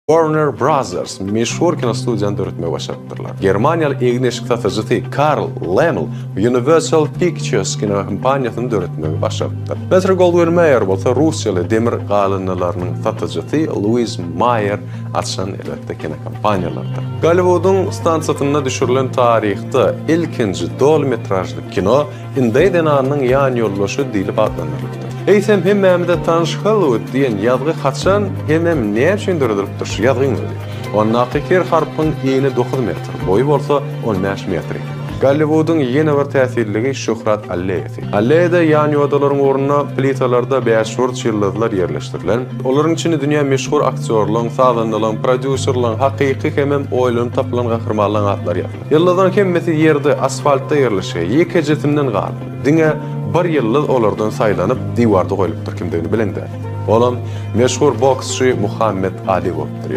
Warner Brothers meşhur kinostudiýany döretmegi başarypdyrlar. Germaniýaly egin-eşik satyjysy Karl Laemmle Universal Pictures kinokompaniýasyny döretmegi başarypdyr. Metro Goldwyn Mayer bolsa russiýaly demir galyndylarynyň satyjysy Luiz Maýer açan elbetde kinokompaniýalardyr. Golliwudyň stansiýasynda düşürilen taryhda ilkinji doly metražly kino Indeý zenanynyň ýanýoldaşy diýlip atlandyrylypdyr. Eýsem hemmämize tanyş Hollywood diýen ýazgy haçan hemem näme üçin döredilipdir şu ýazgyň özi? Ondaky her harpyň eni dokuz metr, boýy bolsa on bäş metr eken. Golliwudyň ýene bir täsinligi Şöhrat alleýasy. Alleýada ýanýodalaryň ugrunda plitalarda bäşburç ýyldyzlar ýerleşdirilen. Olaryň içinde dünýä meşhur aktýorlaryň, sazandalaryň, prodýuserleriň, hakyky hemem oýlanyp tapylan gahrymanlaryň atlary ýazylan. Ýyldyzlaryň hemmesi ýerde, asfaltda ýerleşýär. Ýekejesinden galan. Diňe bir ýyldyz olardan saýlanyp, diwarda goýlupdyr, kimdigini bilen däl. Olam meşhur boksçy Muhammet Ali bolupdyr.